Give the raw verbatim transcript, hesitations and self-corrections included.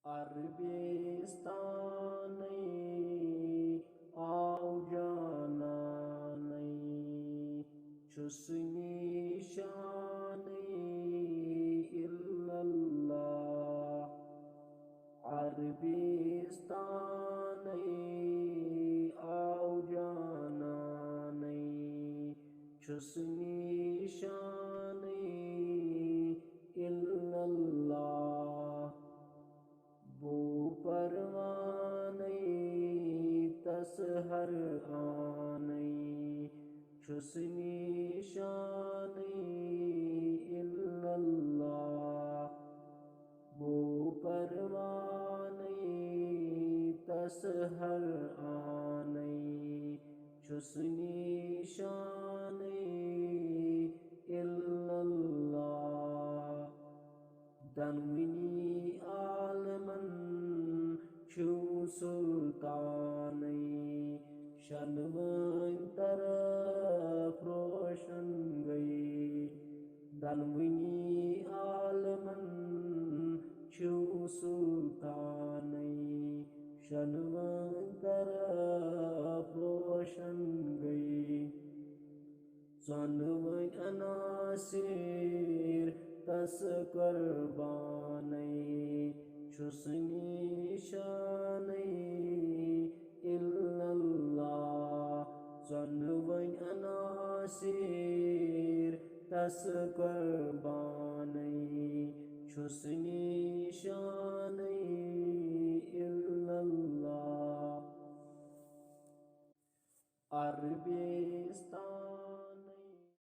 عربستانٕے آو جانانٕے، چھُس نِشانٕے الا اللہ۔ عربستانٕے آو جانانٕے، چھُس نِشانٕے الا اللہ۔ بو پروانٕے تس ہر آنٕے، چھُس نِشانٕے الا اللہ۔ بو پروانٕے تس ہر آنٕے، چھُس نِشانٕے الا اللہ۔ دۄنوٕنی عالمن چھُو سلطانٕے، شۄنوٕنۍ طرف روشن گٔے۔ دۄنوٕنی عالمن چھُو سلطانٕے، شۄنوٕنۍ طرف روشن گٔے۔ ژۄنوٕنۍ عناصر تس قربانٕے، چھُس نِشانٕے الا اللہ۔ ژۄنوٕنۍ عناصر تس قربانٕے، چھُس نِشانٕے الا اللہ۔ عربستان